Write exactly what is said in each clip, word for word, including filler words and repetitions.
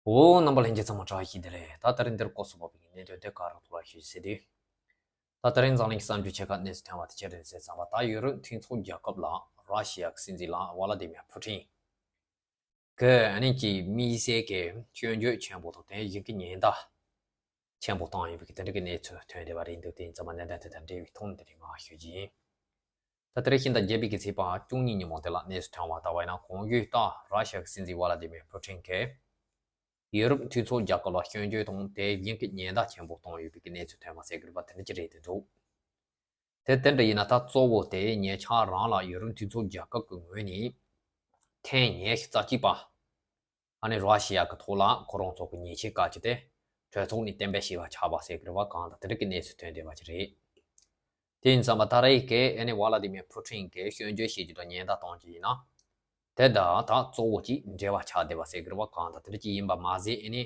འོ། རྣམ་པ་ལྷན་རྒྱས་ཚང་མ་བཀྲ་ཤིས་བདེ་ལེགས། ད་དེ་རིང་འདིར་སྐོར་སུ་བབས་པའི་གནད་དོན་དེ་ག་རང་ཐོག་ལ་ཞུ་ཟེར་དུས། ད་དེ་རིང་འཛམ་གླིང་གསར་འགྱུར་ཆེ་ཁག་གནས་སུ་ཐོན་པ་དེ་ཅི་རེད་ཟེར་ཙམ་པ། ད་ཡུ་རོབ་མཐུན་ཚོགས་རྒྱལ་ཁབ་ལ་ར་ཤི་ཡ་གི་སྲིད་འཛིན་ལགས་ཝ་ལ་ཏི་མིར་ཕུ་ཊིན་གི་ཨ་ནི་ཀྱི་དམིགས་བསལ་གྱི་སྐྱོན་བརྗོད་ཆེན་པོ་དང་དེ་བཞིན་གྱི་ཉེན་བརྡ་ཆེན་པོ་བཏང་ཡོད་པའི་གི་དེ་འདྲ་གི་གནས་ཚུལ་ཐོན་བསྡད་པ་རེད་འདུག་དེ་ཡིན་ཙང་མ་གནད་དོན་དེ་དང་འབྲེལ་བའི་ཐོག་ནས་དེ་རིང་མར་ཞུ་རྒྱུ་ཡིན། ད་དེ་རིང་ཕྱི་ཟླ་བརྒྱད་པའི་གི་ཚེས་པ་བཅུ་གཉིས་ཉིན་མོ་དེ་ལ་གནས་སུ་ཐོན་པ་ལྟ་བ་ཡིན་ན། གོང་ཞུས་ལྟར་ར་ཤི་ཡ་གི་སྲིད་འཛིན་ཝ་ལ་ཏི་མིར་ཕུ་ཊིན་གྱིས་ཡུ་རོབ་མཐུན་ཚོགས་རྒྱལ་ཁབ་ལ་སྐྱོན་བརྗོད་དང་དེ་བཞིན་གྱི་ཉེན་བརྡ་ཆེན་པོ་བཏང་ཡོད་པའི་གི་གནས་ཚུལ་ཐོན་པ་ཟེར་གི་རེད་པ། དེ་འདྲ་ཅིག་རེད་འདུག་དེ་དེ་འདྲ་ཡིན་ན་ད་གཙོ་བོ་དེ་ཉེ་ཆར་རང་ལ་ཡུ་རོབ་མཐུན་ཚོགས་རྒྱལ་ཁབ་ཀྱི་ངོས་ནས་ཐེངས་ཉི་ཤུ་རྩ་གཅིག་པ་ཨ་ནི་ར་ཤི་ཡ་གི་ཐོག་ལ་ཁོ་རང་ཚོ་གི་ཉེས་ཆད་བཀལ་རྒྱུ་དེ་གྲོས་ཚོགས་ནས་གཏན་འབེབས་བྱས་པ་ཆགས་པ་ཟེར་གི་རེད་པ། གང་ལྟར་དེ་འདྲ་གི་གནས་ཚུལ་ཐོན་བསྡད་པ་ཅིག་རེད། དེ་ཡིན་ཙང་མ་ད་རེས་ཀྱི་ཨ་ནི་ཝ་ལ་ཏི་མིར་ཕུ་ཊིན་གྱིས་སྐྱོན་བརྗོད་བྱེད་རྒྱུ་དང་ཉེན་བརྡ་གཏོང་རྒྱུ་ཡིན་ན། དེ་དང་ད་གཙོ་བོ་གཅིག་འབྲེལ་བ་ཆགས་བསྡད་པ་ཟེར་གི་རེད་པ། གང་ལྟར་དེ་འདྲ་ཅིག་ཡིན་པ་མ་ཟད། ཨ་ནི་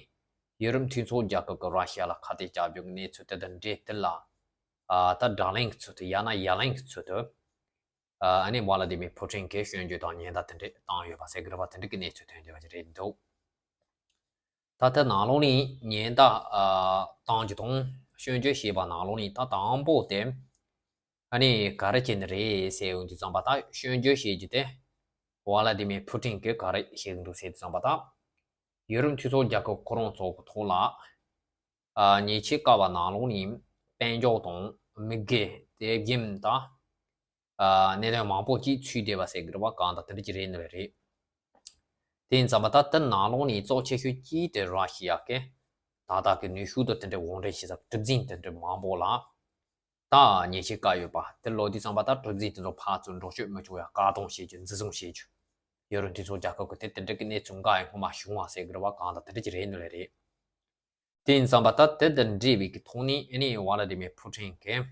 ཡུ་རོབ་མཐུན་ཚོགས་རྒྱལ་ཁབ་ཀྱིས་ར་ཤི་ཡ་ལ་ཁ་གཏད་བཅག་རྒྱུ་གི་གནས་ཚུལ་དེ་དང་འབྲེལ། དེ་ལ་ཨ་ད་དགྲ་ལན་གྱི་ཚུལ་དུ་ཡང་ན་ཡ་ལན་གྱི་ཚུལ་དུ་ཨ་ནི་ཝ་ལ་ཏི་མིར་ཕུ་ཊིན་གྱིས་སྐྱོན་བརྗོད་དང་ཉེན་བརྡ་དེ་འདྲ་བཏང་ཡོད་པ་ཟེར་གི་རེད་པ། དེ་འདྲ་གི་གནས་ཚུལ་ཐོན་བསྡད་པ་ཅིག་རེད་འདུག་ད་ལྟ་ནང་ལོགས་ནས་ཉེན་བརྡ་ཨ་བཏང་རྒྱུ་དང་སྐྱོན་བརྗོད་བྱས་པ་ནང་ལོགས་ནས་ད་དང་པོ་དེ་ཨ་ནི་ག་རེ་བྱས་ནི་རེད་ཟེར་ཡོང་དུས་ཙམ་པ། ད་སྐྱོན་བརྗོད་བྱེད་རྒྱུ་དེ་ཝ་ལ་ཏི་མིར་ཕུ་ཊིན་གྱིས་ག་རེ་བྱེད་ཀྱི་འདུག་ཟེར་དུས་ཙམ་པ། ད་ཡུ་རོབ་མཐུན་ཚོགས་རྒྱལ་ཁབ་ཁོ་རང་ཚོ་གི་ཐོག་ལ་ཨ་ཉེས་ཆད་བཀལ་བ་ནང་ལོགས་ནས་དཔལ་འབྱོར་དང་དམིགས་བསལ་དེ་བཞིན་ད་ཨ་གནད་དོན་མང་པོ་ཅིག་ཚུད་བསྡད་པ་ཟེར་གི་རེད་པ། གང་ལྟར་དེ་འདྲ་ཅིག་རེད་ནི་རེད། དེ་ཡིན་ཙང་མ་ད་དེ་ནང་ལོགས་ནས་གཙོ་ཆེ་ཤོས་གཅིག་དེ་ར་ཤི་ཡ་གི་ད་ལྟ་གི་ནུས་ཤུགས་དང་དེ་འདྲའི་དབང་འབྲེལ་བྱེད་ས་གྲུ་གཟིངས་དེ་འདྲ་མང་པོ་ལ་ད་ཉེས་ཆད་བཀལ་ཡོད་པ་དེ་ལོ་དུས་ཙམ་པ། ད་གྲུ་གཟིངས་དེ་ཚོ་ཕར་ཚུར་འགྲོ་སྐྱོད་མི་ཆོག་ཡ། བཀག་སྡོམ་བྱེད་རྒྱུ། འཛིན་བཟུང་བྱེད་རྒྱུ། ཡུ་རོབ་མཐུན་ཚོགས་རྒྱལ་ཁབ་ཀྱི་དེ་དེ་འདྲ་གི་གནས་ཚུལ་འགའ་ཡང་སྔོན་མ་བྱུང་བ་ཟེར་གི་རེད་པ། གང་ལྟར་དེ་འདྲ་ཅིག་རེད་ནི་རེད། དེ་ཡིན་ཙང་མ་ད་དེ་དང་འབྲེལ་བའི་གི་ཐོག་ནས་ཨ་ནི་ཝ་ལ་ཏི་མིར་ཕུ་ཊིན་གྱིས་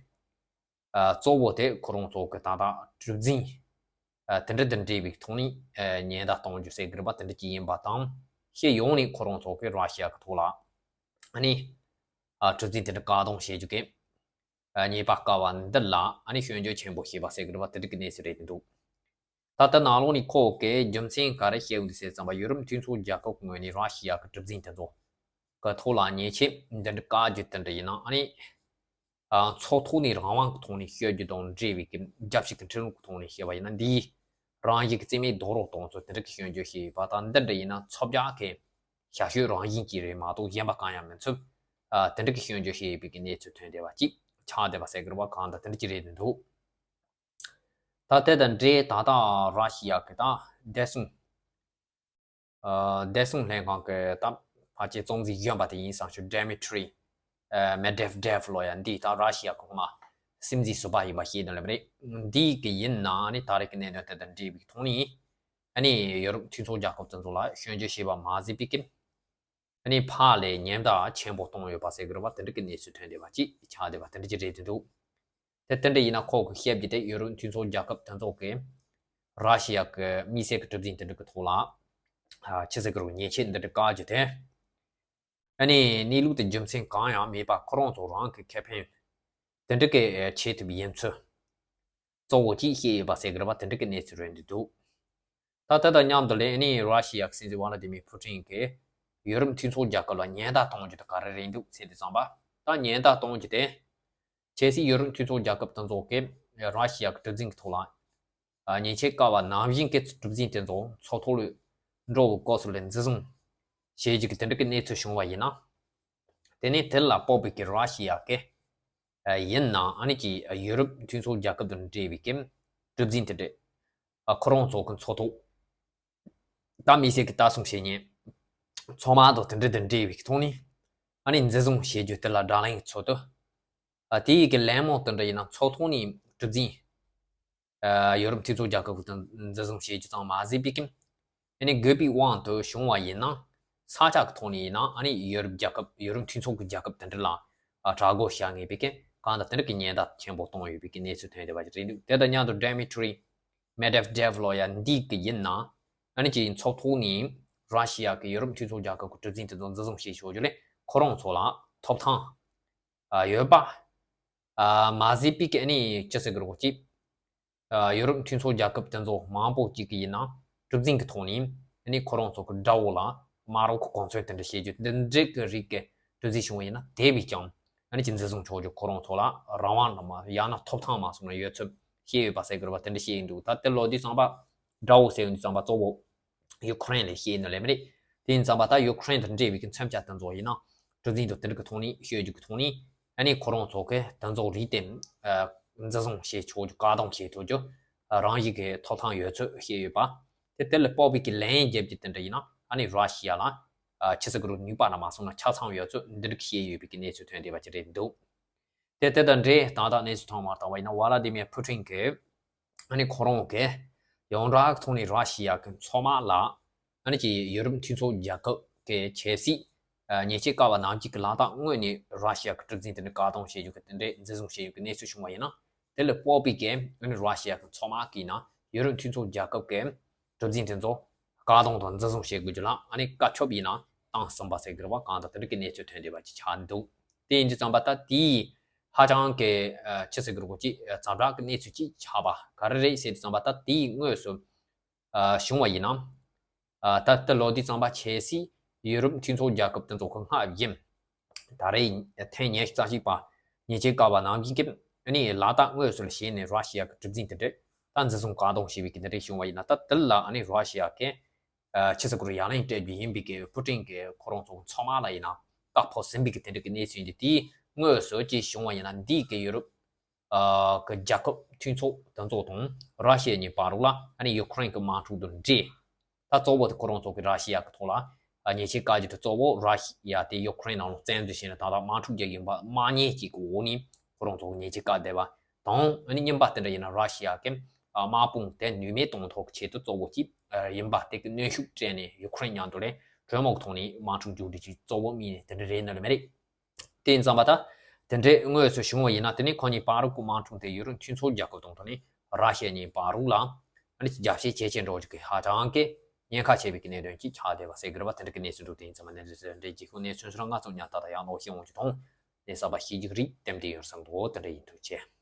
ཨ་གཙོ་བོ་དེ་ཁོ་རང་ཚོ་གི་ད་ལྟ་གྲུ་གཟིངས་ཨ་དེ་འདྲ་དང་འབྲེལ་བའི་གི་ཐོག་ནས་ཨ་ཉེན་བརྡ་གཏོང་རྒྱུ་ཟེར་གི་རེད་པ། དེ་འདྲ་ཅིག་ཡིན་པ་དང་། སྤྱི་ཡོངས་ནས་ཁོ་རང་ཚོ་གི་ར་ཤི་ཡ་གི་ཐོག་ལ་ཨ་ནི་ཨ་གྲུ་གཟིངས་དེ་འདྲ་བཀག་སྡོམ་བྱེད་རྒྱུ་གི་ཨ་ཉེས་པ་བཀལ་བ་འདི་ལ་ཨ་ནི་སྐྱོན་བརྗོད་ཆེན་པོ་བྱས་པ་ཟེར་གི་རེད་པ། དེ་འདྲ་གི་གནས་ཚུལ་རེད་འདུག་ད་ལྟ་ནང་ལོགས་ནས་ཁོ་གིས་རྒྱུ་མཚན་ག་རེ་བཤད་ཡོད་འདུག་ཟེར་ཙམ་པ། ཡུ་རོབ་མཐུན་ཚོགས་རྒྱལ་ཁབ་ཀྱི་ངོས་ནས་ར་ཤི་ཡ་གི་གྲུ་གཟིངས་དེ་ཚོ་གི་ཐོག་ལ་ཉེས་ཆད་འདི་འདྲ་བཀལ་རྒྱུ་དེ་འདྲ་ཡིན་ན། ཨ་ནི་ཨ་ཚོགས་ཐོག་ནས་རང་དབང་གི་ཐོག་ནས་བཤད་རྒྱུ་དང་འབྲེལ་བའི་གི་རྒྱལ་སྤྱི་གི་ཁྲིམས་ལུགས་ཀྱི་ཐོག་ནས་བཤད་པ་ཡིན་ན། འདིས་རང་བཞིན་གྱི་བརྩི་མེད་རྡོག་རོལ་གཏོང་ཚུལ་དེ་འདྲ་གི་སྐྱོན་བརྗོད་བྱས་ཡོད་པ་དང་། འདི་འདྲ་ཡིན་ན་ཚོགས་རྒྱག་གི་ཞབས་ཞུ་རང་བཞིན་གྱིས་རེད་མ་གཏོགས་གཞན་པ་གང་ཡང་མི་ཚུད། ཨ་དེ་འདྲ་གི་སྐྱོན་བརྗོད་བྱས་ཡོད་པའི་གི་གནས་ཚུལ་ཐོན་བསྡད་པ་ཅིག་ཆགས་བསྡད་པ་ཟེར་གི་རེད་པ། གང་ལྟར་དེ་འདྲ་ཅིག་རེད་འདུག་ད་དེ་དང་འབྲེལ་ད་ལྟ་ར་ཤི་ཡ་གི་ད་བདེ་སྲུང་ཨ་བདེ་སྲུང་ལྷན་ཁང་གི་ད་ཕལ་ཆེར་གཙོ་འཛིན་གཞོན་པ་དེ་ཡིན་བསམ་ཞིང་། Dmitry Medvedev ལོ་ཡ། འདི་ད་ར་ཤི་ཡ་གི་སྔོན་མ་སྲིད་འཛིན་ཟུར་པ་ཡིན་པ་ཤེས་ནི་ལབ་རེད། འདི་གི་ཡིན་ན་ནི་ད་རེས་ཀྱི་གནད་དོན་དེ་དང་འབྲེལ་བའི་ཐོག་ནས་ཨ་ནི་ཡུ་རོབ་མཐུན་ཚོགས་རྒྱལ་ཁབ་དེ་ཚོ་ལ་སྐྱོན་བརྗོད་བྱས་པ་མ་ཟད་པའི་གི་ཨ་ནི་ཕར་ལ་ཉེན་བརྡ་ཆེན་པོ་གཏོང་ཡོད་པ་ཟེར་གི་རེད་པ། དེ་འདྲ་གི་གནས་ཚུལ་ཐོན་བསྡད་པ་ཅིག་ཆགས་བསྡད་པ་དེ་འདྲ་ཅིག་རེད་འདུག་དེ་དེ་འདྲ་ཡིན་ན་ཁོ་གི་བཤད་རྒྱུ་དེ་ཡུ་རོབ་མཐུན་ཚོགས་རྒྱལ་ཁབ་དེ་ཚོ་གིས་ར་ཤི་ཡ་གི་དམིགས་བསལ་གྱི་གྲུ་གཟིངས་དེ་འདྲ་གི་ཐོག་ལ་ཨ་ཆི་ཟེར་གི་རེད། ཉེས་ཆད་འདི་འདྲ་བཀལ་རྒྱུ་དེ་ཨ་ནི་གནས་ལུགས་དེ་རྒྱུ་མཚན་གང་ཡང་མེད་པ། ཁོ་རང་ཚོ་རང་གི་ཁེ་ཕན་དེ་འདྲ་གི་ཨ་བྱེད་ཐུབ་ཡིན་ཚུལ་གཙོ་བོ་གཅིག་བཤད་ཡོད་པ་ཟེར་གི་རེད་པ། དེ་འདྲ་གི་གནས་ཚུལ་རེད་འདུག་ད་དེ་དང་མཉམ་དུ་ལས་ཨ་ནི་ར་ཤི་ཡ་གི་སྲིད་འཛིན་ཝ་ལ་ཏི་མིར་ཕུ་ཊིན་གྱིས་ཡུ་རོབ་མཐུན་ཚོགས་རྒྱལ་ཁབ་ལ་ཉེན་བརྡ་གཏོང་རྒྱུ་དེ་ག་རེ་རེད་འདུག་ཟེར་དུས་ཙམ་པ། ད་ཉེན་བརྡ་གཏོང་རྒྱུ་དེ་གལ་སྲིད་ཡུ་རོབ་མཐུན་ཚོགས་རྒྱལ་ཁབ་དེ་ཚོ་གིས་ར་ཤི་ཡ་གི་གྲུ་གཟིངས་ཀྱི་ཐོག་ལ་ཨ་ཉེས་ཆད་བཀལ་བ་ནང་བཞིན་གྱི་གྲུ་གཟིངས་དེ་ཚོ་ཚོགས་ཐོག་ལ་འགྲོ་བའི་སྐབས་སུ་ལ་འཛིན་བཟུང་བྱེད་རྒྱུ་གི་དེ་འདྲ་གི་གནས་ཚུལ་བྱུང་བ་ཡིན་ན། དེ་ནས་དེ་ལ་དཔག་པའི་གི་ར་ཤི་ཡ་གི་ཨ་ཡིན་ན་ཨ་ནི་ཀྱི་ཡུ་རོབ་མཐུན་ཚོགས་རྒྱལ་ཁབ་དང་འབྲེལ་བའི་གི་གྲུ་གཟིངས་དེ་འདྲ་ཨ་ཁོ་རང་ཚོ་གི་ཚོགས་ཐོག་ད་མི་སེར་གྱི་ལྟ་སྲུང་བྱེད་མཁན་ཚང་མ་དང་དེ་འདྲ་དང་འབྲེལ་བའི་ཐོག་ནས་ཨ་ནི་འཛིན་བཟུང་བྱེད་རྒྱུ་དེ་ལ་དགྲ་ལན་གྱི་ཚུལ་དུ། ཨ་དེ་ཡི་གི་ལན་མང་དེ་འདྲ་ཡིན་ན་ཚོགས་ཐོག་ནས་གྲུ་གཟིངས་ཨ་ཡོ་རོབ་མཐུན་ཚོགས་རྒྱལ་ཁབ་ཀྱི་དང་འཛིན་བཟུང་བྱེད་རྒྱུ་ཙམ་མ་ཟད་པའི་གི་ཨ་ནི་དགོས་པའི་དབང་དུ་བྱུང་བ་ཡིན་ན་ས་ཆ་གི་ཐོག་ནས་ཡིན་ན་ཨ་ནི་ཡོ་རོབ་རྒྱལ་ཁབ་ཡོ་རོབ་མཐུན་ཚོགས་ཀྱི་རྒྱལ་ཁབ་དེ་འདྲ་ལ་ཨ་དྲག་རྒོལ་བྱ་ངེས་པའི་གི་གང་དང་དེ་འདྲ་གི་ཉེན་བརྡ་ཆེན་པོ་གཏོང་ཡོད་པའི་གི་གནས་ཚུལ་ཐོན་བསྡད་པ་ཞིག་རེད་འདུག་དེ་དང་མཉམ་དུ་Dmitry Medvedev ལོ་ཡ་འདི་གི་ཡིན་ན་ཨ་ནི་ཀྱི་ཚོགས་ཐོག་ནས་ར་ཤི་ཡ་གི་ཡོ་རོབ་མཐུན་ཚོགས་རྒྱལ་ཁབ་ཀྱི་གྲུ་གཟིངས་དེ་ཚོ་འཛིན་བཟུང་བྱེད་ཆོག་རྒྱུ་ལས་ཁོ་རང་ཚོ་ལ་ཐོབ་ཐང་ཨ་ཡོད་པ་ཨ་མ་ཟད་པའི་གི་ཨ་ནི་ཅི་ཟེར་གི་རེད་གོ་ཅིག་ཨ་ཡོ་རོབ་མཐུན་ཚོགས་རྒྱལ་ཁབ་དེ་ཚོ་མང་པོ་ཅིག་གི་ཡིན་ན་གྲུ་གཟིངས་ཀྱི་ཐོག་ནས་ཨ་ནི་ཁོ་རང་ཚོ་གི་དགྲ་བོ་ལ་ མ་རོ་ཁོ་གོ་མཚོན་དེ་འདྲ་བཤད་རྒྱུ་དེ་འདྲ་གི་རིགས་ཀྱི་གྲུ་གཟིངས་བྱུང་བ་ཡིན་ན་དེ་བས་ཀྱང་ཨ་ནི་ཅིག་འཛིན་བཟུང་ཆོག་རྒྱུ་ཁོ་རང་ཚོ་ལ་རང་དབང་ལ་མ་ཡང་ན་ཐོབ་ཐང་མ་སོང་ན་ཡོད་ཚུལ་བཤད་ཡོད་པ་ཟེར་དགོས་རེད་པ། དེ་འདྲ་བཤད་ཡིན་འདུག་ད་དེ་ལོ་དུས་ཙམ་པ་དགྲ་བོ་ཟེར་ཡོང་དུས་ཙམ་པ་གཙོ་བོ་ཡུ་ཁུ་རེན་ལ་བཤད་ཡིན་ནོ་ལེ་མ་རེད། དེ་ཡིན་ཙམ་པ་ད་ཡུ་ཁུ་རེན་དང་འབྲེལ་བའི་གི་མཚོན་ཆ་དེ་ཚོ་ཡིན་ན་གྲུ་གཟིངས་དང་དེ་འདྲ་གི་ཐོག་ནས་བཤད་རྒྱུ་གི་ཐོག་ནས་ཨ་ནི་ཁོ་རང་ཚོ་གི་དེ་ཚོ་རིགས་དེ་འཛིན་བཟུང་བྱེད་ཆོག་རྒྱུ་བཀག་སྡོམ་བྱེད་ཐུབ་རྒྱུ་རང་བཞིན་གི་ཐོབ་ཐང་ཡོད་ཚུལ་བཤད་ཡོད་པ། དེ་དེ་ལ་དཔག་པའི་གི་ལན་རྒྱབ་རྒྱུ་དེ་འདྲ་ཡིན་ན་ཨ་ནི་ར་ཤི་ཡ་ལ་ཆི་ཟེར་གི་རུ་ནུས་པ་ལ་མ་སོང་ན་ཆ་ཚང་ཡོད་ཚུལ་འདི་རིགས་བཤད་ཡོད་པའི་གི་གནས་ཚུལ་ཐོན་བསྡད་པ་ཅིག་རེད་འདུག་དེ་དེ་དང་འབྲེལ་ཏག་ཏག་གནས་ཚུལ་ཐོག་མར་བལྟ་བ་ཡིན་ན་ཝ་ལ་དི་མིར་ཕུ་ཊིན་གྱིས་ཨ་ནི་ཁོ་རང་གི་ཡོངས་གྲགས་ཐོག་ནས་ར་ཤི་ཡ་གི་མཚོ་དམག་ལ་ཨ་ནི་ཀྱི་ཡུ་རོབ་མཐུན་ཚོགས་རྒྱལ་ཁབ་ཀྱི་ཆབ་སྲིད་ཉེས་ཆད་བཀལ་བ་ནང་བཞིན་གྱི་ལག་བསྟར་དངོས་ནས་ར་ཤི་ཡ་གི་གྲུ་གཟིངས་དེ་འདྲ་བཀག་སྡོམ་བྱེད་རྒྱུ་གི་དེ་འདྲའི་འཛིན་བཟུང་བྱེད་རྒྱུ་གི་གནས་ཚུལ་བྱུང་བ་ཡིན་ན་དེ་ལ་དཔག་པའི་གི་ཨ་ནི་ར་ཤི་ཡ་གི་མཚོ་དམག་གིས་ན་ཡུ་རོབ་མཐུན་ཚོགས་རྒྱལ་ཁབ་ཀྱི་གྲུ་གཟིངས་དེ་ཚོ་བཀག་སྡོམ་དང་འཛིན་བཟུང་བྱེད་དགོས་རྒྱུ་ལ་ཨ་ནི་བཀའ་ཁྱབ་ཡིན་ན་བཏང་ཟིན་པ་ཟེར་གི་རེད་པ། གང་ལྟར་དེ་འདྲ་གི་གནས་ཚུལ་ཐོན་བསྡད་པ་ཅིག་ཆགས་འདུག་དེ་ཡིན་དུས་ཙམ་པ་ད་དེའི་ཧ་ཅང་གི་ཆི་ཟེར་གི་རེད་གོ་ཅིག་ཛ་དྲག་གི་གནས་ཚུལ་ཅིག་ཆགས་པ་ག་རེ་རེད་ཟེར་དུས་ཙམ་པ་ད་དེའི་དངོས་སུ་བྱུང་བ་ཡིན་ན་ད་ལྟ་ལོ་དུས་ཙམ་པ་ཆབ་སྲིད་ཡུ་རོབ་མཐུན་ཚོགས་རྒྱལ་ཁབ་དེ་ཚོ་གི་སྔ་བཞིན་ད་རེས་ཐེངས་ཉེར་གཅིག་རྩ་གཅིག་པ་ཉེས་ཆད་བཀལ་བ་ནང་བཞིན་གྱི་ཨ་ནི་ལག་བསྟར་དངོས་སུ་ལ་བྱས་ནས་ར་ཤི་ཡ་གི་གྲུ་གཟིངས་དེ་འདྲ་ད་འཛིན་བཟུང་བཀག་སྡོམ་བྱས་པའི་གི་འདི་འདྲ་བྱུང་བ་ཡིན་ན་ད་དེ་ལ་ཨ་ནི་ར་ཤི་ཡ་གི་ཆི་ཟེར་གི་རེད་ཡ་ལན་སྤྲད་རྒྱུ་ཡིན་པའི་གི་ཕུ་ཊིན་གི་ཁོ་རང་ཚོ་མཚོ་དམག་ལ་ཡིན་ན་བཀའ་ཕོབ་ཟིན་པའི་གི་དེ་འདྲ་གི་གནས་ཚུལ་ཡིན་དུས་དེའི་དངོས་སུ་ཅིག་བྱུང་བ་ཡིན་ན་འདིའི་གི་ཡུ་རོབ་གི་རྒྱལ་ཁབ་མཐུན་ཚོགས་དེ་ཚོ་དང་ར་ཤི་ཡ་གཉིས་བར་ལ་ཨ་ནི་ཡུ་ཁུ་རེན་གི་དམག་འཁྲུག་དང་འབྲེལ། ད་གཙོ་བོ་དེ་ཁོ་རང་ཚོ་གི་ར་ཤི་ཡ་གི་ཐོག་ལ་ཉེས་ཆད་བཀག་རྒྱུ་དེ་གཙོ་བོ་ར་ཤི་ཡ་དེ་ཡུ་ཁུ་རེན་ནང་ལ་བཙན་འཛུལ་བྱས་ནས་ད་ལྟ་དམག་འཁྲུག་རྒྱག་ཡིན་པ་དམག་ཉེས་ཀྱི་འོག་ནས་ཁོ་རང་ཚོ་གི་ཉེས་ཆད་བཀག་བསྡད་པ་དང་ཨ་ནི་གཉིས་པ་དེ་འདྲ་ཡིན་ན་ར་ཤི་ཡ་གི་དམག་དཔུང་དེ་ནུས་མེད་གཏོང་ཐབས་ཆེད་དུ་གཙོ་བོ་གཅིག་ཡིན་པ་དེ་གི་གནོན་ཤུགས་སྤྲད་ནས་ཡུ་ཁུ་རེན་མཉམ་དུ་ལས་གྲོས་མོལ་ཐོག་ནས་དམག་འཁྲུག་མཇུག་སྒྲིལ་གྱི་གཙོ་བོ་དམིགས་ནས་དེ་འདྲ་རེད་ནི་ལ་མ་རེད། དེ་ཡིན་ཙང་པ་ད་དེ་འདྲའི་དངོས་སུ་བྱུང་བ་ཡིན་ན་དེ་ནི་ཁོ་གཉིས་བར་གྱི་དམག་འཁྲུག་དེ་ཡུ་རོབ་མཐུན་ཚོགས་རྒྱལ་ཁབ་དང་ཐོག་ནས་ར་ཤི་ཡ་གཉིས་བར་ལ་ཨ་ནི་རྒྱབ་བཤད་བྱེད་ཆེད་འགྲོ་རྒྱུ་གི་ཧ་ཅང་གི་ཉེན་ཁ་ཆེ་བའི་གི་གནད་དོན་ཅིག་ཆགས་བསྡད་པ་ཟེར་གི་རེད་པ། དེ་འདྲ་གི་གནས་ཚུལ་འདུག་དེ་ཡིན་ཙང་མ་གནས་ཚུལ་འདྲའི་རྗེས་ཁོ་གནས་ཚུལ་ཚོ་རང་ང་ཚོ་ཉར་ཐག་དང་ཡང་ལོག་ཤེས་འོང་རྒྱུ་དང་གནས་ས་པ་ཤེས་རྒྱུ་རིགས་ལྟེམ་དེ་ཡོད་བསམ་འདུག་དེ་འདྲ་ཡིན་འདུག་ཅེས།